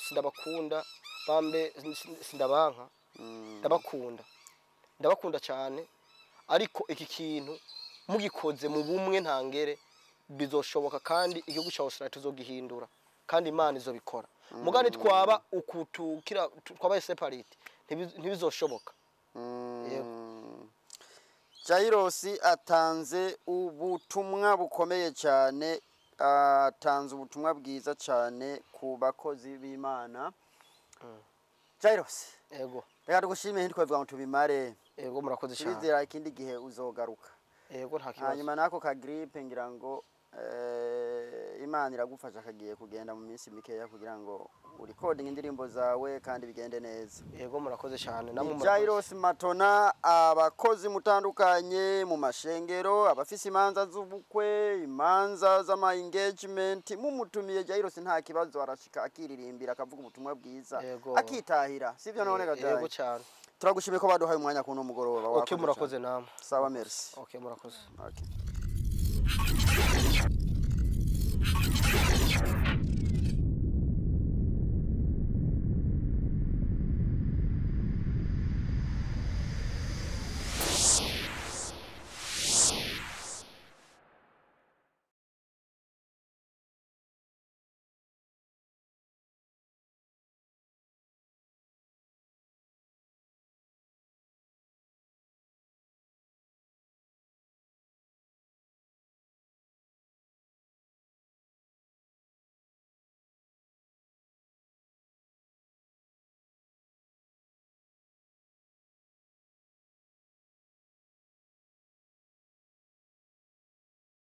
sindabakunda bambe sindabanka. Ndabakunda, ndabakunda cyane, ariko iki kintu mugikoze mu bumwe ntangere bizoshoboka, kandi igihugu cya Australia tuzogihindura, kandi Imana izobikora. Mugani twaba ukutukira twabaye separate, ntibizoshoboka. Yego. Jairosi atanze ubutumwa bukomeye cyane, atanze ubutumwa bwiza cyane ku bakozi b'Imana. Jairosi, Yego. reka tugushime, ntitwavuga ngo tubimare. Yego, murakoze cyane. Turizera ikindi gihe uzogaruka. Yego, nta kibazo. Hanyuma n'ako ka grippe ngira ngo Imana iragufasha kagiye kugenda mu minsi mikeya, kugira ngo urikodinge indirimbo zawe kandi bigende neza. Yego, murakoze cyane namwe. Ni Murakoze. Jairos Matona. Abakozi mutandukanye mu mashengero, abafise imanza z'ubukwe, imanza z'ama engagement, mumutumiye Jairos nta kibazo, arashika akiririmbira, akavuga ubutumwa bwiza, Yego. akitahira. Sivyo none ga Yego Jai? cyane. Turagushimiye ko baduhaye umwanya kuno mugoroba. Okay. Wakoze Murakoze cyane. namwe. Sawa, merci. Okay, murakoze. Okay.